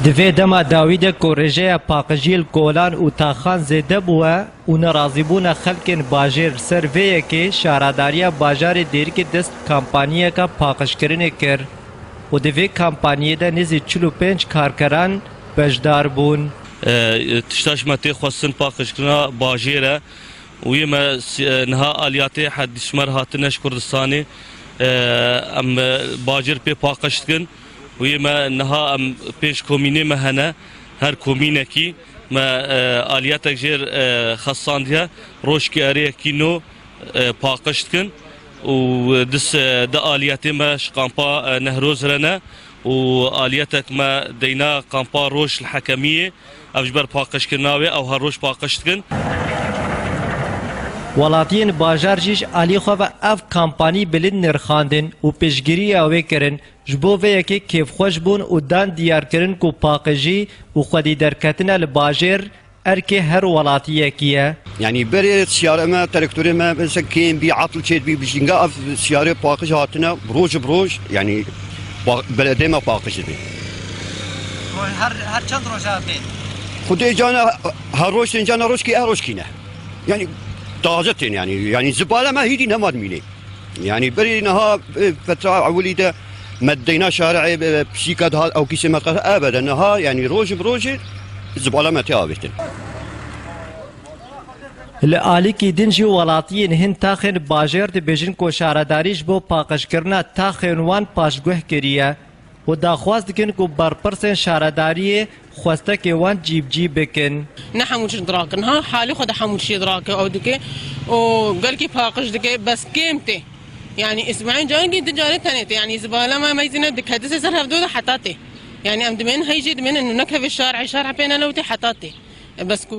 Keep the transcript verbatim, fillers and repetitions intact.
Di vê dema dawî de ku rêjeya paqijiyê li kolan û taxan zêde bûye û nerazîbûna xelkên bajêr li ser vê yekê, şaredariya bajarê Dêrikê dest bi kampanyeyeke paqijkirinê kir û di vê kampanyê de nêzî çil û pênc karkeran beşdar bûn. E, tişta ji me tê xwestin paqijkirina bajêr e. Û yê me si-, e, niha aliyatê herdî ji me re hatine ji Kurdistanê. E, em, e, bajêr pê paqij dikin. Û yê me niha em pênc komînê me hene. Her komînekî me, e, aliyetek jêr, e, xestandiye. Rojkî erê yekî nû, e, paqij dikin. Û, e, di se-, di aliyetê me ji kampa, e, Nehroz re ne. Û aliyetek me deyna kampa Roj li Hekemiyê. Ev ji ber paqijkirina wê ew her roj paqij dikin. Welatiyên bajar jî ji alî xwe ve ev kampanî bilind nirxandin û piştgiriya wê kirin. Ji bo vê yekê kêfxweş bûn û dan diyarkirin ku paqijî û xwedî derketina li bajêr erkê her welatiyekî ye. Yanî berê siyare me, traktorê me, mesela kêm bî, etl çêdibî, bijînga ev siyarê paqij hatine, roj bi roj, yanî pa-, beledê me paqij dibê. Roj, her, her çend roja tê? Xwedê cana her roj tên, cana roj kî, her roj kî ne. Yanî taze tên yanî, yanî zibale me hîdî nema dimînê. Yanî berî niha, e, fetra ewilî de me deyna şarê, e, pişîka dihat ew kîsê me diqet, ebede niha, yanî roj bi rojê zibala me tê avêtin. Li alîkî din jî welatiyên hin taxên bajêr dibêjin ku şaredarî ji bo paqijkirina taxên wan paşguh kiriye û daxwaz dikin ku berpirsên şaredariyê xwestekê wan cîbicî bikin. Ne hemû tişt dirakin. Ha, halê xwe de hemû tiştê dirake, ew dike û gelkî paqij dike, bes kêm tê. Yanî îsmaîl carekî, di carê tenê tê. Yanî zibala me meyzîne dikete ser hevdo de heta tê. Yanî em dimên hey jî dimên nûnek hevê şarê, şarê pê nelewtê heta tê. E, bes ku